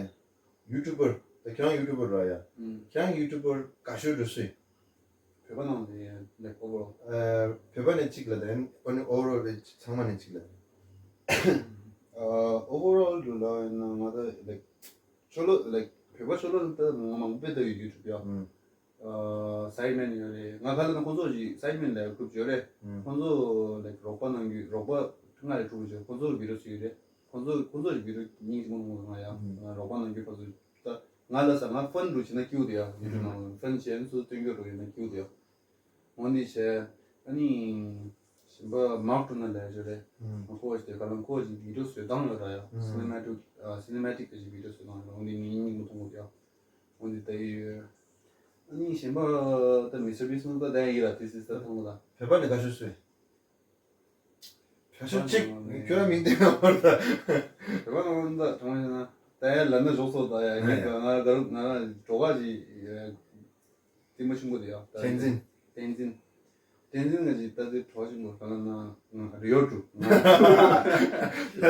ཡུ་ཊུ་པར་ད་ཁྱེད་རང་ཡུ་ཊུ་པར་ར་ཡ། ཁྱེད་རང་ཡུ་ཊུ་པར་དགའ་ཤོས་འགྲོ་སུ་ཡིན། བོད་པ་ནང་དེ་ལེགས་ཨོ་བར་ཨོལ། བོད་པ་ནས་གཅིག་ལ་དང་ཨོ་ནི་ཨོ་བར་ཨོལ་ཚང་མ་ནས་གཅིག་ལ། ཨོ་བར་ཨོལ་དུ་ལ་ཡིན་ན་ང་ད་ལེགས་ཆོ་ལོ་ལེགས་བོད་པ་ཆོ་ལོ་ད་ང་མང་པོ་ད་ཡུ་ཊུབ་ཡ། སའི་མན་ཡོད་རེད་ང་ག་ལ་ན་ཁོང་ཚོ་ཞིག་སའི་མན་ལ་གུ་རུབ་ཡོད་རེད། ཁོང་ཚོ་ལེགས་རོགས་པ་གནང་རྒྱུ་རོགས་པ་ལྔ་རེ་དྲུག་རེ་ཁོང་ཚོ་བི་ཌི་ཡོ་ཡོད་རེད། ཁོང་ཚོ་ཁོང་ཚོ་ཞིག་བི་ཌི་ཡོ་གཉིས་ཀྱི་མང་མང་ང་ཡ་རོགས་པ་གནང་རྒྱུ་ཁོང་ཚོ་ད། ང་ལ་ས་ང་ཕོན་རུ་བྱེད་ན་སྐྱིད་དེ་ཡ་ཡུ་ཊུབ་ནང་ཕོན་བྱས་ན་སུ་སྟོན་རྒྱུ་རུ་ཡོད་ན་སྐྱིད་དེ་ཡ། འོན་ཏེ་བྱས་ཨ་ནི་གཞན་པ་མཱག་ཀྲུ་ན་ལས་བྱོས་རེད། ང་ཁོ་བ་ཞིག་དེ་ག་ལ་ཁོ་བ་ཞིག་བི་ཌི་ཡོ་བཟོས་སྟངས་ཡོད་ར་ཡ། སི་ནི་མ་ཊིག་སི་ནི་མ་ཊིག་གི་ཞིག་བི་ཌི་ཡོ་བཟོས་སྟངས་ཡོད་ར་འོན་ཏེ་ངའི་སྙིང་མ་མཐོང་གི་ཡ། འོན་ཏེ་ད་ཡོད། ཨ་ནི་གཞན་པ་ད་མི་སི་ཊར་བིས་ད་ད་ཡིན་ར་དེ་སི་ད་མཐོང་གི་ད། བོད་པ་ནས་དགའ་ཤོས་སུ་ཡིན། ཁ་ཤས་གཅིག་ཁྱོད་རང་མིང་བསྟན་ན་བར་ད། དེ་བ་ནང་ད་གྲོང་ཡིན་ན་ད་ཡ་ལ་ན་ཞོག་སོ་ད་ཡ་ངས་ད་ང་ག་རུ་ང་ར་གྲོགས་ཀ་ཅིག་ཏི་མ་ཆུང་གོ་དེ་ཡ་ད་ཏན་ཛིན། ཏན་ཛིན། ཏན་ཛིན་ང་ཅིག་ད་དེ་གྲོགས་ཆུང་གོ་ག་ལ་ན་ང་རི་ཡོ་ཀྲུ་ད་དེ་ཡ་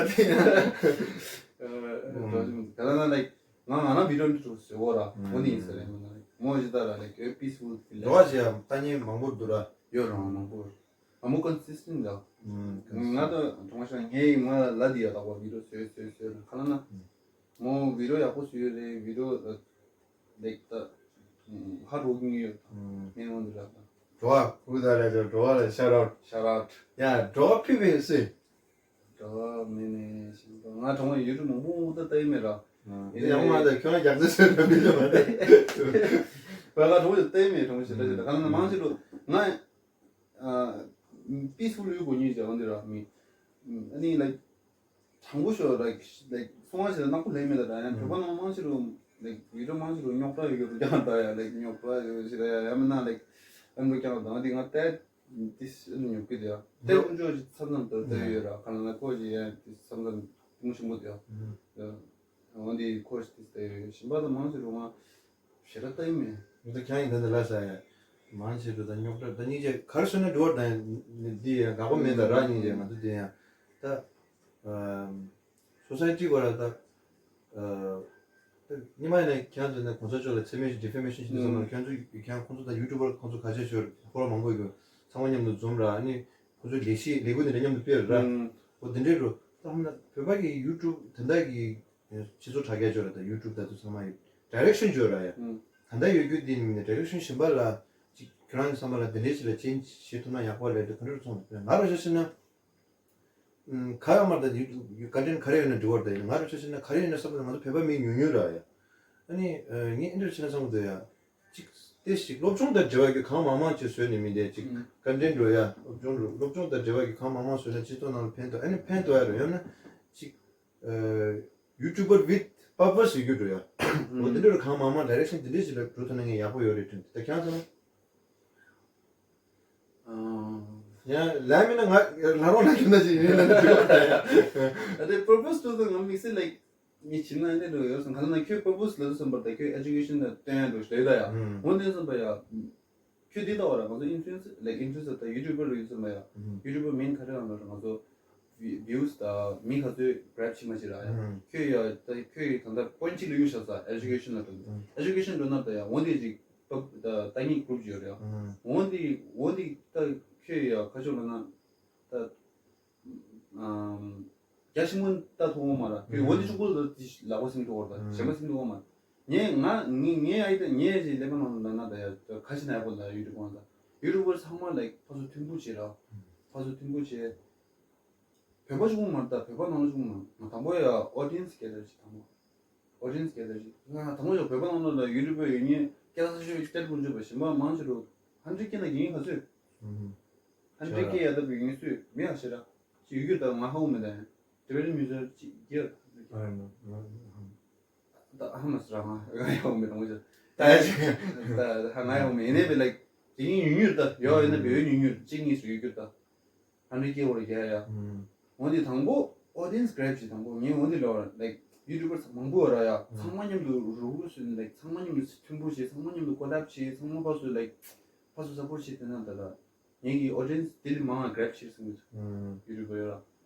གྲོགས་ཆུང་གོ་ག་ལ་ན་ལའིག་ང་ང་རང་བི་ཌི་ཡོ་འདི་གྲོགས་ཟེར་བོ་ར་མོ་ནི་ཡིན་ཟེར་རེད་མོ་ན་མོ་ཞིག་ད་ར་ལའིག་ཨེ་པི་སི་ཕུལ་གྲོགས་ཀ་ཅིག་ཡ་ལྟ་ཉན་མང་པོ་འདུག་ར་ཡོད་རང་མང་པོ། ཨ་མོ་ཀོན་སི་སི་ཊེན་ཊི་ལ། ང་ད་གྲོང་ཤ་ངའི་ང་ལ་དེ་ཡ་ད་བ་བི་ཌི་ཡོ་བཟོས་བཟོས་བཟོས་ལ་ཁ་ལ་ན། མོ་བི་ཌི་ཡོ་ཡག་པོ་བཟོས་རེད་བི་ཌི་ཡོ་ལེགས་ད། ཧ་རོག་གི་ཡོད་ད། ངའི་ངོ་འདི་ལ་ད། འགྲོ་བ་ཕུག་ད་རེད་ཅོ་འགྲོ་བ་ལ་ཤ་རོག་ཤ་རོག་ཡ་འགྲོ་བ་ཕུག་པའི་སུས། འགྲོ་བ་མེད་ནས་ཤིང་ད་ང་གྲོང་བ་ཡུལ་གྲུ་མང་པོ་མང་པོ་ད་ལྟ་ཡི་མེད་ར། ཡང་མ་ད་ཁྱོད་རྒྱག་རྩིས་བཟོས་ད་མི་ལ་མ་ད། བ་ག་གྲོང་བ་ད་ལྟ་ཡི་མེད་གྲོང་བ་ཞིག་ད་ཞིག་ད་ག་ན་མང་ཞིག་རུ་ང་། པི་སི་ཕུལ་ཡོད་དགོས་ཉིད་ཟེར་བ་འདི་ར་མི། ཨ་ནི་ལའིག་དྲང་པོ་ཤོད་ལའིག་ལའིག་སོང་བ་ཞིག་ལ་ནག་པོ་ལེན་མེད་ལ་ར་ཡང་བོད་པ་ནང་མང་ཆེ་རུ་ ལའིཀ་བི་ཌི་ཡོ་མང་ཆེ་རུ་རྙོག་དྲ་ཡོད་རྒྱུ་རུ་རྐྱང་ད་ཡ། ལའིཀ་རྙོག་དྲ་ཡོད་ཞིག་ད་ཡ། ཡང་མིན་ན་ལའིཀ་ཨ་རུ་རྐྱང་ད་འདི་ང་ལྟ་འདི་ཉོབ་ཀྱི་འདུག་ཡ། ལྟ་ཀུན་སྤྱོད་ཅིག་མཚམས་མཚམས་དུ་ལྟ་ཡོད་ར། གང་ལ་ཁོ་ཅིག་ཡ་འདི་མཚམས་མཚམས་ཐུང་ཞིམ་པོ་འདུག་ཡ། འོ་འདི་ཁོ་ཅིག་འདི་ལྟ་ཡོད། གཞན་པ་ད་མང་ཆེ་རུ་ང་ཞེ་དྲག་ལྟ་ཡི་མེད། འདི་ཁྱང་ཡིན་ད་འདི་ལ་ས་ཡ། མང་ཆེ་རུ་ད་རྙོག་དྲ་ད་སྙིང་རྗེ་ག་རེ་ཟེར་ན་འགྲོ་བར་ད་འདི་ཡ་དགའ་པོ་མེད་ད་ར། སྙིང་རྗེ་ང་ཚོ་འདི་ཡ་ད། སོ་སའི་ཊི་སྐོར་ལ་ད། སྔོན་མ་ནས་ཁྱེད་ཚོ་ནས་གོང་ས་མཆོག་ལ་མཚན་སྨད་ཌི་ཕེ་མེ་ཤན་ཞིག་འདུག་བསམ་ན། ཁྱེད་ཚོ་ཁྱེད་ཁོང་ཚོ་དང་ཡུ་ཊུབ་པར་ཁོང་ཚོ་ག་ཚད་ཤོར་ཕོ་ལོ་མང་པོ་ཡོད། ཚང་མ་མཉམ་དུ་འཛོམས་ར། ཨ་ནི་ཁོང་ཚོའི་ལས་གཞི་ལས་འགུལ་དེ་འདྲ་མཉམ་དུ་སྤེལ་ར། འོ་དེ་འདྲའི་རུ་ད་ཧམ་ན་བོད་པ་གི་ཡུ་ཊུབ་དེ་འདྲ་གི་སྤྱི་ཚོགས་དྲ་རྒྱ་ཅོ་ར་ད་ཡུ་ཊུབ་ད་དུ་ཚང་མ་ཡི་ཌི་རེག་ཤན་ཅོ་ར་ཡ། ག་འདྲ་ཡོད་རྒྱུ་དེ་མིན་ན་ཌི་རེག་ཤན་གཞན་པ་ལ་ཅིག་ཁྱོད་རང་གི་བསམ་པ་ལ་དེ་འདྲའི་ཞིག་ལ་ཅན་བྱེད་ཐུབ་ན་ཡག་པོ་རེད་དེ་ག་འདྲ་རུ་མཐོང་ང་རང་ཆ་བཞག་ན། ཁ་ཡོད་མ་རེད་ད། ཡུ་ཊུབ་ཀོན་ཊེན་ག་རེ་ཡོད་ན་འབྲི་བར་ད་ཡིན། ང་རང་ཆ་བཞག་ན་ག་རེ་ཡོད་ན་བསམ་པ་ང་ཚོ་བོད་པ་མི་ཉུང་ཉུང་ར་ཡ། ཨ་ནི་ངས་ཨེ་འདྲ་བྱས་ན་བསམ་གི་འདུག་ཡ། ཅིག་དེ་ཞིག་སློབ་སྦྱོང་དང་འབྲེལ་བ་གི་གང་མང་མང་ཅིག་བཟོས་ནས་མི་འདས་ཅིག་ཀོན་ཊེན་འགྲོ་ཡ། སློབ་སྦྱོང་འགྲོ་སློབ་སྦྱོང་དང་འབྲེལ་བ་གི་གང་མང་མང་བཟོས་ན་སྤྱི་ཚོགས་ནང་ལ་ཕན་ཐོགས། ཨ་ནི་ཕན་ཐོགས་ཡ་རུ་ཡོད་ན་ཅིག་ཡུ་ཊུབ་པར་ཝིད་པར་པ་སི་ཡོད་རྒྱུ་འགྲོ་ཡ། འོ་དེ་འདྲ་རུ་གང་མང་མང་ཌི་རེག་ཤན་དེ་འདྲ་ཞིག་ལ་འགྲོ་ཐུབ་ན་ངས་ཡག་པོ་ཡོད་རེད་དྲན་འདུག་ད་ཁྱང་ཚང་། ཡང་ལ་མིན་ན་ང་ལ་རོགས་ལ་ཁྱོད་ན་ཅི་ཡིན་ལ་ནི་དེ་པར་པ་སི་ཏུ་ང་དམིགས་བསལ་ལའིཀ་ངས་བྱིན་ན་འདི་འགྲོ་ཡོད་སོང་། ག་ལ་ན་ཁྱོད་པར་པ་སི་ལ་དུ་སོང་པར་ད་ཁྱོད་ཨེ་ཇུ་ཀེ་ཤན་ལ་སྟོན་ཡ་འགྲོ་ཞིག་ད་ཡོད་ད་ཡ། འོན་ཏེ་སོང་པ་ཡ། ཁྱོད་འདི་ལྟ་བ་ར་ང་ཚོ་ཨིན་ཕུ་ལུ་ཨེན་སི་ལའིཀ་ཨིན་ཕུ་ལུ་ཨེན་སར་ད་ཡུ་ཊུབ་པར་ཡོད་སོང་པ་ཡ། ཡུ་ཊུབ་པར་མིན་ག་རེ་རང་ལ་ང་ཚོ་བིའུ་སི་ད་མི་ག་ཚོད་གྲེབ་བྱེད་མ་བྱེད་ར་ཡ། ཁྱོད་ཡ་ད་ཁྱོད་ཡ་ད་ལྟ་པོ་ཡིན་ཊི་གཅིག་ལ་གཡུག་བཞག་ས་ཨེ་ཇུ་ཀེ་ཤན་ལ་འགྲོ་ཨེ་ཇུ་ཀེ་ཤན་འགྲོ་ན་ད་ཡ་འོན་ཏེ་ཅིག་ད་ལྟ་ངའི་གུ་རུབ་ཅིག་ཡོད་རེད་ཡ། འོན་ཏེ་འོན་ཏེ་ད་ཁྱོད་ཡ་ཁ་ཕྱོགས་ལ་ན་ད་རྒྱ་ཆེན་མོ་ད་མཐོང་བ་མ་ར། ཁྱོད་འོན་ཏེ་ཆུང་ཀུ་ལ་ལག་པ་སིམ་མཐོང་བ་ར་ད་གཞན་པ་སིམ་མཐོང་བ་མ་ར། ངས་ང་ངས་ངས་ཨ་ཡི་ད་ངས་ཅིག་ཀླད་པ་ནང་ལ་ན་ད་ཡ་ཁ་ཕྱི་ན་ཡག་པོ་ལ་ཡུ་ཊུབ་པར་ད་ཡུ་ཊུབ་པར་ཚང་མ་ལའིཀ་ཕར་ཚུར་མཐུན་པོ་བྱེད་ར། ཕར་ཚུར་མཐུན་པོ་བྱེད། བོད་པ་གཅིག་པོ་མ་རེད་ད། བོད་པ་ནང་ལོགས་གཅིག་པོ་མ་རེད། དང་པོ་ཡ་ཨོ་ཌི་ཡེན་སི་ག་རེ་ཞིག་དང་པོ། ཨོ་ཌི་ཡེན་སི་ག་རེ་ཞིག་ང་དང་པོ་ཡ་བོད་པ་ནང་ལོགས་ལ་ཡུ་ཊུབ་པར་ཡོད་མཁན་སྐད་གྲགས་ཆེ་ཤོས་སྐད་གྲགས་ཆེ་ཤོས་པ་གཞན་པ་མང་ཆེ་རུ་ཧན་ཌེ་རེཌ་ཀེ་ན་ཡིན་ག་ཚོད། ཧན་ཌེ་རེཌ་ཀེ་ཡ་ད་བུ་ཡིན་སུས་མི་ཡ་ཤེས་ར། ཅི་ཡུ་གུར་ད་ང་ཧ་གོ་མེད་ད། ཊི་བེ་ཊན་མིའུ་ཟིག་ཅི་གེར། ད་ཧ་མ་སི་ར་ང་ང་ཡ་གོ་མེད་རང་ཅི། ད་ད་ཧ་ང་ཡ་གོ་མེད་ཡིན་ནའི་བེ་ལའིཀ་དེ་ཡིན་ཡུ་གུར་ད་ཡོ་ཡིན་ན་བེ་ཡོ་ཡུ་གུར་ཅི་ངིས་སུ་ཡུ་གུར་ད། ཧན་ཌེ་རེཌ་ཀེ་བོར་རྒྱ་ཡ། འོན་ཏེ་དང་པོ་ཨོ་ཌི་ཡེན་སི་གྲེབ་བྱེད་དང་པོ་ངས་འོན་ཏེ་ལབ་པ་ལའིཀ་ཡུ་ཊུབ་པར་མང་པོ་ཡོད་ར་ཡ། ཚང་མ་མཉམ་དུ་རུག་རུག་བཟོས་ནས་ལའིཀ་ཚང་མ་མཉམ་དུ་མཐུན་པོ་བྱེད། ཚང་མ་མཉམ་དུ་ཀོ་ལེབ་བྱེད། ཚང་མ་ཕར་ཚུར་ལའིཀ་ཕར་ཚུར་སབ་པོར་བྱེད། དེ་ན་ད་ལ་ངེད་ཀྱི་ཨོ་ཌི་ཡེན་སི་དེ་ལས་མང་བ་གྲེབ་བྱེད་སོང་གི་འདུག་ཡུ་ཊུབ་པར་ཡོད་ར།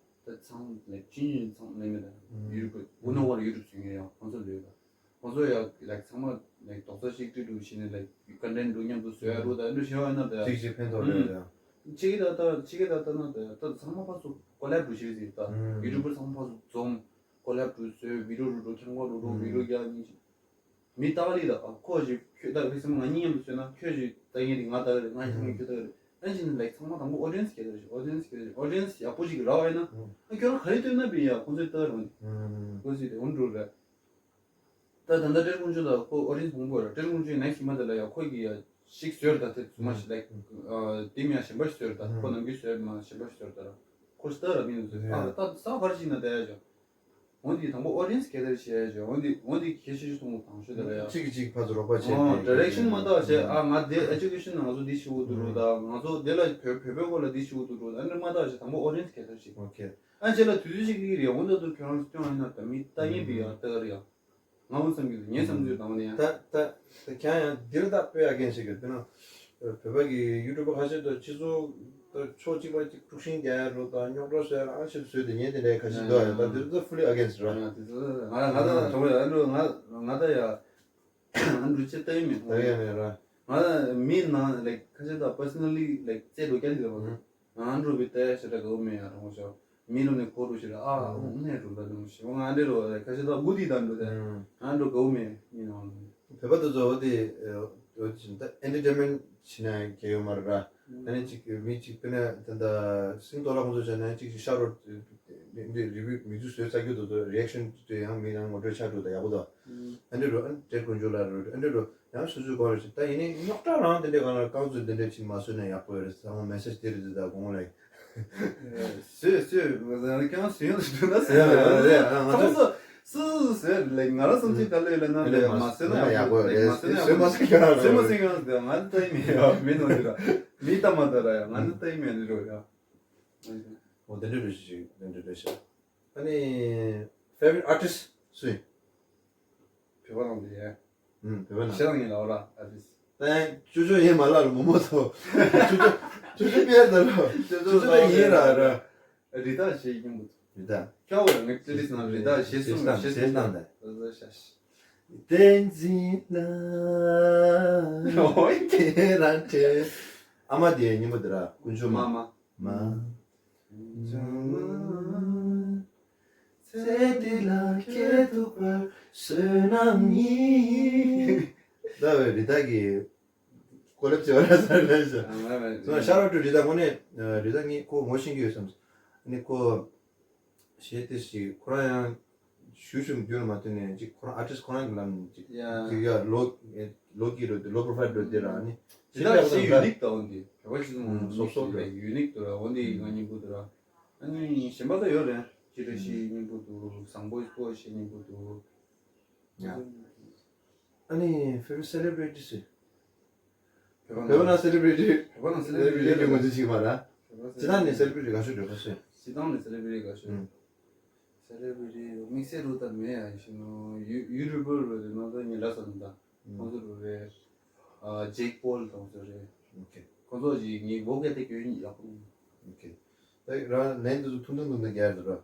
ད་ཚང་ལའིཀ་ཅི་ཡིན་ཚང་ལས་མེད་ད། ཡུ་ཊུབ་པར་འུ་ནོ་བར་ཡུ་ཊུབ་བཟོས་ངེས་ཡ་ཁོང་ཚོ་ལོས་ད། ཁོང་ཚོ་ཡ་ལའིཀ་ཚང་མ་ལའིཀ་རྡོག་རྩ་གཅིག་སྒྲིལ་འགྲོ་བྱས་ནས་ལའིཀ་ཀོན་ཊེན་འགྲོ་མཉམ་དུ་བཟོ་ཡ་རུ་ད་འདུ་བྱེད་པ་ན་ད་ཡ། གཅིག་གཅིག་ཕན་ཐོགས་རེད་ད། གཅིག་གི་ད་ལྟ་གཅིག་གི་ད་ལྟ་ན་ད་ད་ཚང་མ་ཕར་ཚུར་ཀོ་ལེབ་འགྲོ་བྱེད་ཟེར་ད། ཡུ་ཊུབ་པར་ཚང་མ་ཕར་ཚུར་འཛོམས་ཀོ་ལེབ་འགྲོ་བཟོས་བི་ཌི་ཡོ་འགྲོ་འགྲོ་ཁྱང་པ་འགྲོ་འགྲོ་བི་ཌི་ཡོ་རྒྱག་གཉིས་ཀྱི་མི་ལྟ་ག་ལི་ད་ཁོ་ཞིག་ཁྱོད་ལྟ་གི་སེམས་ང་གཉིས་མཉམ་དུ་བཟོས་ན་ཁྱོད་ཞིག་ལྟ་ངེས་དེ་ང་ལྟ་གི་རེད། ང་ཞིག་ངས་ཁྱོད་ལྟ་གི་རེད། ཨ་ཅི་ནི་ལའིཀ་ཚང་མ་དང་པོ་ཨོ་ཌི་ཡེན་སི་ག་རེ་ཞིག་ཨོ་ཌི་ཡེན་སི་ག་རེ་ཞིག་ཨོ་ཌི་ཡེན་སི་ཡག་པོ་ཞིག་རག་པ་ཡིན་ན་ཨ་ཁྱོད་རང་ག་རེ་སྟོན་ན་བི་ཡ་ཁོང་ཚོས་ལྟ་གི་རེད། ཁོ་ཚོས་དེ་འུ་འགྲོ་རེད། ད་ད་ལྟ་ཏྲེར་ཀུང་ཇུ་ལ་ཁོ་ཨོ་ཌི་ཡེན་སི་མང་པོ་ཡོད་རེད། ཏྲེར་ཀུང་ཇུ་ནེག་སི་མ་ད་ལ་ཡ་ཁོ་གི་ཡ་ཞིག་བཟོས་རེད། ད་དེ་ཚོ་མ་ཞིག་ལའིཀ་ཨ་དེ་མི་ཡ་གཞན་པ་ཞིག་བཟོས་རེད། ད་ཁོ་ནམ་རྒྱུན་བཟོས་མ་གཞན་པ་ཞིག་བཟོས་རེད། ད་ཁོ་ཞིག་ལྟ་ར་མི་འདུག་ཟེར། ཨ་ད་ས་ག་རེ་ཞིག་ན་ད་ཡ་ཅོ། འོན་ཏེ་དང་པོ་ཨོ་ཌི་ཡེན་སི་ག་རེ་བྱས་ཡ་ཅོ། འོན་ཏེ་འོན་ཏེ་ཁྱེད་ཤེས་ཤེས་སོང་དང་ཤོད་ད་ལ་ཡ། གཅིག་གིས་གཅིག་ཕར་ཚུར་རོགས་པ་བྱས་ཨོ་ཏེ་ཌི་རེག་ཤན་མ་ད་བྱས། ཨ་ང་དེ་ཨེ་ཇུ་ཀེ་ཤན་ང་ཚོ་འདི་ཤི་འུ་ཐུ་རུ་ད་ང་ཚོ་དེ་ལ་བོད་བོད་པའི་སྐོར་ལ་འདི་ཤི་འུ་ཐུ་རུ་ད་ཨ་ནི་མ་ད་བྱས་དང་པོ་ཨོ་ཌི་ཡེན་སི་ག་རེ་བྱས། ཨོ་ཁེ། ཨ་ཅེ་ལ་དུས་ཚོད་ཅིག་ལི་རེད། འོ་ན་ད་ཁྱོད་རང་སྐྱོང་ཡིན་ན་ད་མི་ལྟ་ཉན་པའི་ཡ་ལྟ་ག་རེད་ཡ། ང་འུ་བསམ་གྱི་འདུག་ངའི་བསམ་ཚུལ་དང་ནི་ཡ། ད་ད་ད་ཁྱང་ཡང་འདིར་ད་དཔེ་ཡ་རྒན་ཞིག་གི་དེ་ན་བོད་པ་གི་ཡུ་ཊུབ་པ་ཁ་ཤས་དང་སྤྱི་ཚོགས་ད་ཕྱོགས་གཅིག་པ་གཅིག་དཀྲུག་ཤིང་རྒྱག་ཡ་རུ་ད་རྙོག་དྲ་བཟོ་ཡ་རང་ཞིག་བཟོས་ཏེ་ཉན་དེ་འདྲའི་ཁ་ཤས་འདུག་ཡ། ད་འདིར་ད་ཧྥུ་ལི་ཨ་གེན་སི་ར། ང་ད་ད་གྲོགས་ཡ་ཨ་འགྲོ་ང་ང་ད་ཡ། ཨ་འགྲོ་ཅི་ལྟ་ཡི་མེད། ལྟ་ཡི་མེད་ར། ང་མི་ནང་ལའིཀ་ཁ་ཤས་ད་པར་སོ་ནལ་ལི་ལའིཀ་རྩེ་འགྲོ་རྒྱ་ལི་ལ་བ། ང་འགྲོ་བའི་ལྟ་ཡ་ཞེ་དྲག་དགའ་བོ་མེད་ཡ་རང་ཤོག་མི་རུ་ནས་གོ་རུ་ཞེ་དྲག་ཨ་ཨུ་ནས་རུ་ལ་ནུ་ཞེ་ང་འདྲེ་རུ་ལའིཀ་ཁ་ཤས་ད་དགུ་དི་ད་འགྲོ་དེ། ང་འགྲོ་དགའ་བོ་མེད་མི་ནང་ལ། བོད་པ་དེ་ཚོ་འོ་དེ་འོ་དེ་ད་ཨེན་ཊར་ཊེན་མེན་ཊི་བྱེད་ན་གལ་ཡོད་མ་རེད་ར། ཨ་ནི་ཅིག་མི་ཅིག་དཔེར་ན་ད་ད་སིང་ཏོ་ལ་ཁོང་ཚོ་བྱས་ན་ཅིག་ཅིག་ཤ་རོ་འདི་རི་བིའུ་མི་ཚོས་བཟོས་ཚར་རྒྱུ་དེ་ཚོ་རི་ཨེག་ཤན་དེ་ཡང་མི་ནང་ངོ་སྤྲོད་ཆགས་འགྲོ་ད་ཡག་པོ་འདུག་ཨ་འདྲེ་རུ་ཨ་ནི་ཏྲེར་ཀུང་ཇུ་ལ་རུ་ཨ་འདྲེ་རུ་ཡང་སོ་སོའི་སྒོ་རུ་ཅིག་ད་ཡིན་ནའི་རྙོག་དྲ་རང་དེ་འདྲའི་སྒང་ལ་རྐང་འཛུལ་དེ་འདྲའི་ཅིག་མ་བཟོས་ན་ཡག་པོ་ཡོད་རེད། ཚང་མ་མེ་སེ་ཇི་དེ་རེད་འདུག་ད་དགོངས་ལ་ཡིན། བཟོས་བཟོས་ང་ཚོ་ཀྱང་ཟིན་ཡོད་ཟིན་ན་ཟེར་ཡ་རེད། ང་ཚོ་ སུ་ཟེར་ལེ་ང་རང་བསམ་ཚུལ་ག་ལེ་ལེ་ན་ལེ་མ་ཟེར་ན་ཡག་པོ་ལེ་མ་ཟེར་ན་ཡག་པོ་ཟེར་མ་ཟེར་ཡག་ཟེར་མ་ཟེར་ཡག་ཟེར་ང་ད་ཡི་མེད་ཡ་མེད་ནོ་ཟེར་མི་ད་མ་ད་ར་ཡ་ང་ད་ད་ཡི་མེད་ནི་རོ་ཡ། འོ་དེ་འདྲ་རེ་ཞིག་དེ་འདྲ་རེ་ཞིག་ཨ་ནི་favorite artist སུ་ཡིན། བོད་པ་ནང་དུ་ཡ། ཨུམ་བོད་པ་ནང་། ཤེས་རང་ཡིན་ལ་འོ་ར་artist། ད་ཅོ་ཅོ་ཡིན་མ་ལ་རུ་མོ་མོ་ཐོ། ཅོ་ཅོ་ཅོ་ཅོ་པེ་ད་ར། ཅོ་ཅོ་ད་ཡིན་ར་ར། རི་དྭགས་ཞེས་སྙིང་པོ། རི་དྭགས། ཁྱོད་འོ་ངས་ཏི་རིས་ནང་རི་དྭགས་ཞེས་གསུངས་ཞེས་གསུངས་ད། བསྟན་འཛིན་ལ། ཨོའི་དེ་རང་དེ། ཨ་མ་དེ་སྙིང་པོ་དེ་ར་ཀུན་སྤྱོད་མ། མ་མ། མ། ཚེ་འདི་ལ་སྐྱེ་ཐུབ་པར་བསོད་ནམས་ཡིན། ད་བའི་རི་དྭགས་ཀྱི་ཀོ་ལེབ་བྱེད་པ་ར་ས་ར་ལ་ཤ། ཨ་མ་མ། ཤ་ར་ཏུ་རི་དྭགས་ངོ་ནས་རི་དྭགས་ངས་ཁོ་ངོ་ཤེས་ཀྱི་ཡོད་བསམ། ཨ་ནི་ཁོ། གཞས་དེ་ཞིག་ཁོ་རང་ཡང་ཞུ་ཞུ་རྒྱུ་ལ་མ་ཐོན་ནས་ཅིག་ཁོ་རང་artist་ཁོ་རང་གི་ལམ་ཅིག་ཡ། ཅིག་ཡ་ལོ་ལོ་གི་རོ་དེ་ལོ་profile་རོ་དེ་ར་ནི་དེ་ཅིག་ལ་ཡག་པོ་ཞེ་དང་འདྲ། Unique་ད་འོན་ཏེ་བོད་པ་ཞིག་ཨུམ་སོབ་སོབ་རེད། Unique་དུ་ར་འོན་ཏེ་ང་སྙིང་པོ་དུ་ར་ཨ་ནི་གཞན་པ་ད་ཡོད་རེད་ཅི་རེད་ཞེ་སྙིང་པོ་དུ་བཟང་པོ་ཞེ་སྙིང་པོ་དུ་ཡ། ཨ་ནི་favorite celebrity་སུ། བོད་པ་ནང་celebrity་བོད་པ་ནང་celebrity་ཡོད་ངོས་འཛིན་བྱེད་ཀྱི་མ་རེད། སྤྱི་བཏང་ནས་celebrity་དགའ་ཤོས་འགྲོ་ཁ་ཤས། སྤྱི་བཏང་ནས་celebrity་དགའ་ཤོས། ཨུམ། celebrity་དམིགས་བསལ་རུ་ད་མེད་ཡ་ཞིག་ནོ་ཡུ་YouTuber་རུ་རེད་ནོ་ད་ངས་ལ་ས་ནོ་ད་ཁོང་ཚོ་རུ་རེད། ཨ་Jake Paul་དང་ཚོ་རེད། ཨོ་ཁེ། ཁོང་ཚོ་ཞིག་ངའི་ཝོག་ག་དེ་གྱོན་ཡག་པོ། ཨོ་ཁེ། ད་རང་ལན་དུ་ཐུང་ཐུང་ཐུང་ཐུང་རྒྱག་ཡ་རེད་རོ།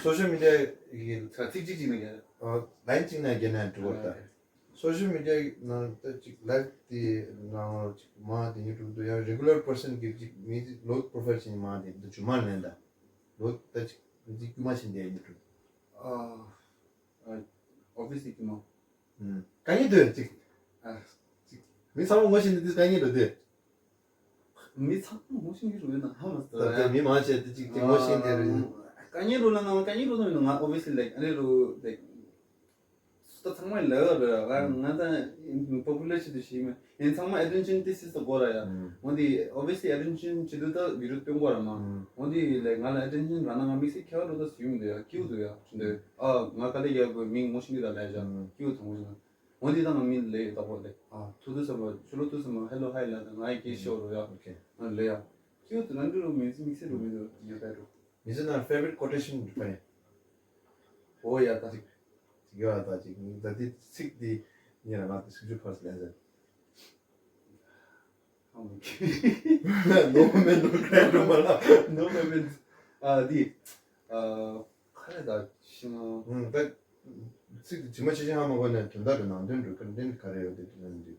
སོ་ཤལ་མི་ཌི་ཡ་གི་ཚིག་གཅིག་གཅིག་ནས་ལན་གཅིག་ནས་རྒྱབ་ན་འགྲིག་གོ་ད། སོ་ཤལ་མི་ཌི་ཡ་ནང་ད་ཅིག་live་དེ་ནང་ཅིག་མ་དེ་ཉིད་དུ་ཡང་regular person་གི་ཅིག་མི་ལོ་profile་ཅིག་མ་དེ་འདི་ཇུ་མ་ལེན་ད། ལོ་ད་ཅིག་འདི་དཀྱུས་མ་ཕྱིན་དེ་ཉིད་དུ། ཨ་ཨ་office་དེ་དཀྱུས་མ། ཨུམ། དཀའ་ངལ་འདུག་ཅིག་ཨ་ཅིག་མི་ཚང་མ་ངོ་ཤེས་འདི་དཀའ་ངལ་འདུག་དེ། མི་ཚང་མ་ངོ་ཤེས་ཀྱི་རུ་ཡོད་ན་ཧ་མ་སོ་ད་ལྟ་མི་མང་ཆེ་དེ་ཅིག་དེ་ངོ་ཤེས་དེ་རེད། དཀའ་ངལ་རུ་ལ་ན་དཀའ་ངལ་རུ་ན་ཡོད་ན་ང་obviously like ཨ་ནི་རུ་like་སུ་ད་ཚང་མ་ལ་ཡོད་རེད་ང་ང་ད་popular་ཆེད་དུ་ཞིག་མེད་ཡིན་ཚང་མ་attention་དེ་སི་ས་དགོས་ར་ཡ། འོན་ཏེ་obviously attention་ཆེད་དུ་ད་video་སྟོན་དགོས་ར་མ། འོན་ཏེ་like་ང་ལ་attention་རག་ན་ང་དམིགས་བསལ་ཁྱད་པར་རུ་ད་ཟིན་མི་འདུག་ཡ་སྐྱིད་འདུག་ཡ་འདུག་ཨ་ང་དཀའ་ལས་རྒྱག་དགོས་མིང་ངོ་ཤེས་ཀྱི་ད་ལས་བྱ་སྐྱིད་དང་པོ་ཞིག་ན། འོན་ཏེ་ད་ང་མི་ལས་ཡོད་ད་པོ་ལས་ཨ་ཐུག་དུས་ཙམ་པ་ཆུ་ལོ་དུས་ཙམ་པ་hello hi་ལ་ད་ང་ཡི་སྐད་ཤོར་རོ་ཡ། ཨོ་ཁེ། ང་ལས་ཡ། ཁྱེད་དུ་ནང་འགྲོ་རོ་མི་ཚེ་མི་ཚེ་རོ་མི་འགྲོ་ཉོ་ད་འགྲོ། མི་ཚེ་ནང་favorite quotation་འདྲ་པོ་ཡིན། ཨོ་ཡ་ད། ཅིག་ཡོད་ཨ་ད་ཅིག་ད་འདི་ཚིག་འདི་ཉེ་རང་ང་དུ་སུ་ཇུ་ཕར་སི་ལན་ཟེར། ཨ་མི་ཁྱེད། No moment no regret འགྲོ་མ་ལ། No moment ཨ་འདི། ཨ་ཁ་ལས་ད་ཤི་ང་། ཨུམ་ད། ཚིག་ཇི་མ་ཇི་བཞིན་ཧ་མ་གོ་ནས་དོན་དག་གི་ནང་དོན་འགྲོ་ཁ་འདྲེན་ག་རེ་ཡོད་དེ་དྲན་འདུག་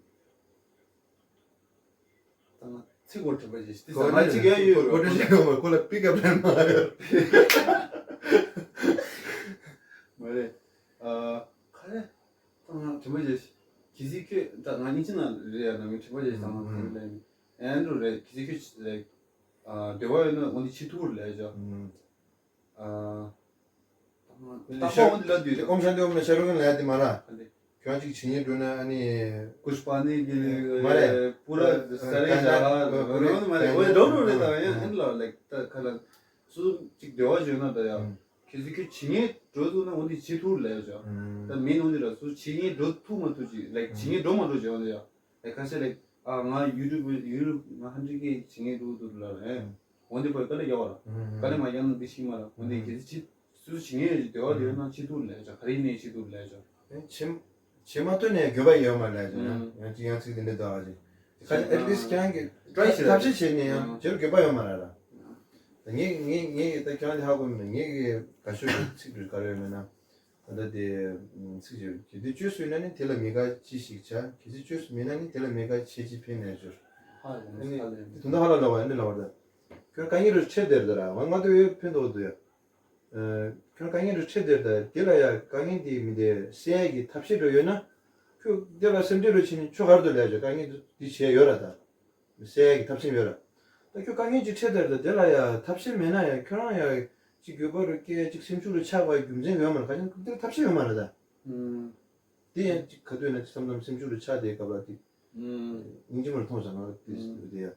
ད་ང་ཚིག་གོ་དྲན་པ་ཞིག་སྟེ་ཟ་མ་ཅིག་ཡ་ཡོད་གོ་དྲན་ཞིག་ཡོད་མ་ཁོ་ལ་པིག་ཨབ་ལེན་མ་ཡོད། མ་རེད། ཨ་ཁ་རེ། ད་ང་དྲན་པ་ཞིག་གི་སི་ཁྱོད་ད་ང་གཉིས་ཅི་ན་རེད་ཡ་ན་ངས་དྲན་པ་ཞིག་ད་ང་ཁ་རེ་ལེན་ཨན་རུ་རེད་གི་སི་ཁྱོད་ལེགས་ཨ་འབྲེལ་བ་ཡོད་ན་འོ་འདི་ཆི་ཐུར་ལས་ཅོ། ཨ། ཏག་ཏག་འོ་འདི་ལ་འདུས། ཨོམ་ཤཱནྟི་ཨོམ་ན་ཤ་རུ་ཀན་ལ་ཡ་དེ་མ་ར། ཨ་འདི། ཁྱོད་ཅིག་བྱེད་ཉེ་འགྲོ་ན་ཨ་ནི། ཀུཤ་པ་ནི་གི་མ་རེད། པུ་ར་ས་རེ་ཤ་ཧ་རོ་ནི་མ་རེད། འོ་འགྲོ་འགྲོ་རེད་ད་ཡང་ཨ་ནི་ལ་ལེགས་ད་ཁ་ལ། སུ་ཅིག་འབྲེལ་བ་བྱོས་ན་ད་ཡང་། ཁྱེད་ཚོ་ཁྱོད་བྱེད་ཉེ་འགྲོ་ཐུབ་ན་འོ་འདི་བྱེད་ཐུབ་ལས་ཅོ། ད་མིན་འོ་འདི་ར་སུ་བྱེད་ཉེ་འགྲོ་ཐུབ་མ་ཐུབ་ཅིག་ལེགས་བྱེད་ཉེ་འགྲོ་མ་འགྲོ་ཅིག་འོ་འདི་ཡ། ཨེ་ཁ་ཤས་ལེགས་ཨ་ང་ཡུ་ཊུབ་ཡུ་ཊུབ་ང་ཧན་ཌེ་ཌ་ཀེ་བྱེད་ཉེ་འགྲོ་ཐུབ་ལ་རེད། འོན་ཏེ་བོད་དཀའ་ལས་རྒྱག་པ་ར། དཀའ་ལས་མ་རྒྱག་ན་འདི་ཤེས་མ་ར། འོན་ཏེ་གལ་སྲིད་ཅི་སུ་བྱེད་ངེས་ཡོད་ཀྱི་དེ་བ་དེ་ཡོད་ན་ཅི་ཐུག་ལས་ཅག་ག་རེ་ཡིན་ནའི་ཅི་ཐུག་ལས་ཅག་བྱེད་བྱེད་མ་ཐུབ་ནས་འགྱོད་པ་ཡོད་མ་ལས་ཅག་ཡང་ཅིག་ཡང་ཚིག་འདི་འདྲ་འདུག་ཨ་ཅིག་ཁ་ཅིག་at least་ཁྱེད་རང་གིས་ཐབས་ཤེས་བྱས་ནས་ཡང་བྱེད་འགྱོད་པ་ཡོད་མ་ར་ར། ངས་ངས་ངས་ད་ཁྱེད་རང་གིས་ཧ་གོ་མེད་ངས་གི་དགའ་ཤོས་ཀྱི་ཚིག་འདི་ག་རེ་ཡོད་མེད་ན། ད་ལྟ་དེ་ཚིག་བརྗོད་ཀྱི་དེ་བཅོས་སུ་ཡིན་ན་ནི་དེ་ལ་མི་དགའ་ཅི་ཞིག་བྱ། གལ་སྲིད་བཅོས་སུ་མིན་ན་ནི་དེ་ལ་མི་དགའ་བྱེད་ཅི་ཕན་མེད་སྦྱོར། ཧ་ལས་ཨ་ནི་ཧ་ལས། དེ་དོན་དག་ཧ་ལས་ལོག་པ་ཨ་ནི་ལོག་པ་ད། ཁྱོད་དཀའ་ངལ་རུ་ཆེ་དེར་ད་ར་ང་ང་དུ་ཡོད་ཕན་ཐོགས་འདུག་ཡ། ཁྱོད་དཀའ་ངལ་རུ་ཆེ་དེར་ད་དེ་ལ་ཡ་དཀའ་ངལ་དེ་མི་དེ་སེལ་ཡ་གི་ཐབས་ཤེས་རུ་ཡོད་ན། ཁྱོད་དེ་ལ་སེམས་ཁྲལ་རུ་བྱེད་ནི་ཁྱོད་གར་དུ་ལས་ཡ་དཀའ་ངལ་དེ་བྱས་ཡོད་ར་ད། སེལ་ཡ་གི་ཐབས་ཤེས་ཡོད་ར། ད་ཁྱོད་དཀའ་ངལ་ཅིག་འཕྲད་དེར་ད་དེ་ལ་ཡ་ཐབས་ཤེས་མེད་ན་ཡ་ཁྱོད་རང་ཡ་ཅིག་འགྱོད་པ་རུ་སྐྱེ་ཅིག་སེམས་ཤུགས་རུ་ཆག་པ་རྒྱུ་མཚན་ཡོད་མ་རེད་ཁ་ཅིག་དེ་ཐབས་ཤེས་ཡོད་མ་རེད་ད། ཨུམ། དེ་ཡང་ཅིག་ག་དུས་ན་ཅིག་བསམ་བསམ་སེམས་ཤུགས་རུ་ཆག་དེ་སྐབས་ལ་དེ། ཨུམ། སྙིང་རྗེ་མར་མཐོང་བྱ་ང་དེ་ཨུམ། དེ་ཡ།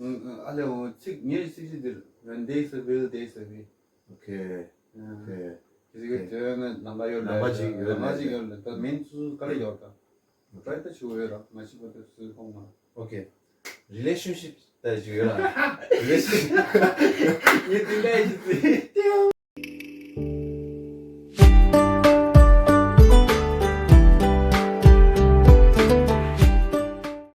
ཨུམ་ཨ་ལེ་འོ་ཚིག་ངའི་ཚིག་གཞི་འདིར་When days are weary, days are weary། ཨོ་ཁེ། ཨུམ། ཨོ་ཁེ། དེ་གི་དེ་ནི་ནམ་པ་ཡོད་ལ། ནམ་པ་ཅིག་ཡོད་ལ། ནམ་པ་ཅིག་ཡོད་ལ། ད་མིང་ཚུ་ག་ལ་ཡོད་ད། ད་ད་ཞུ་ཡོད་ལ། མ་ཤི་པ་དེ་སུ་ཁོང་མ། ཨོ་ཁེ། རི་ལེ་ཤན་ཤིབ་ད་ཞུ་ཡོད་ལ། རི་ལེ་ཤན་ཤིབ། ངས་དེ་འདྲ་ཞིག་ཟེར།